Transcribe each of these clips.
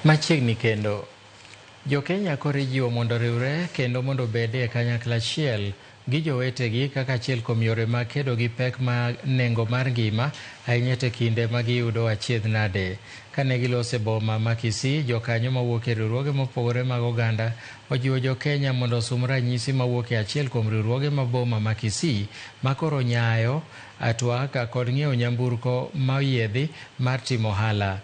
Machiegni kendo, Jo-Kenya koro ijiwo mondo oriwre kendo mondo obed e kanyakla achiel gi jowetegi kaka achiel kuom yore mag kedo gi pek mag nengo mar ngima ahinya to e kinde ma giyudo achiedh nade. Kane giloso e boma ma Kisii, jokanyo mawuok e riwruoge mopogore mag oganda ojiwo Jo-Kenya mondo osum ranyisi mawuok e achiel kuom riwruoge ma boma ma Kisii ma koro nyayo twak kod ng'iewo nyamburko ma oyiedhi mar timo ohala.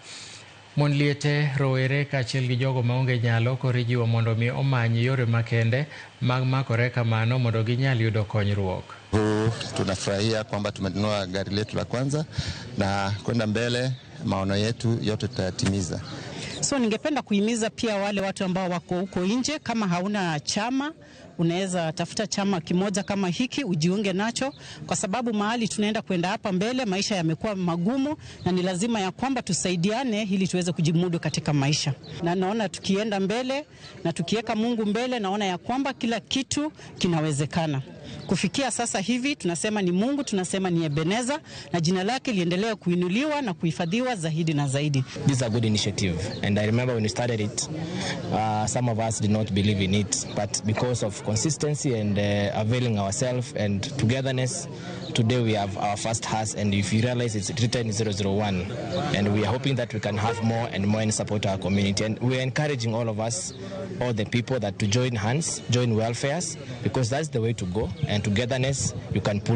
Mon liete, rowere kaachiel gi jogo maonge nyalo koro ijiwo mondo mi omany yore makende mag makore kamano mondo ginyal yudo konyruok. Huu tunafurahia kwamba tumenunua gari letu la kwanza na kwenda mbele, maono yetu yote tutayatimiza. So ningependa kuhimiza pia wale watu ambao wako huko nje, kama hauna chama unaweza tafuta chama kimoja kama hiki ujiunge nacho, kwa sababu mahali tunaenda kwenda hapa mbele maisha yamekuwa magumu, na ni lazima ya kwamba tusaidiane ili tuweze kujimudu katika maisha. Na naona tukienda mbele na tukiweka Mungu mbele, naona ya kwamba kila kitu kinawezekana. Kufikia sasa hivi tunasema ni Mungu, tunasema ni Ebeneza, na jina lake liendelee kuinuliwa na kuhifadhiwa zaidi na zaidi. This is a good initiative, and I remember when we started it, some of us did not believe in it, but because of consistency and availing ourselves and togetherness, today we have our first house, and if you realize it's written 001, and we are hoping that we can have more and more and support our community. And we are encouraging all of us, all the people, that to join hands, join welfares, because that's the way to go, and togetherness you can pull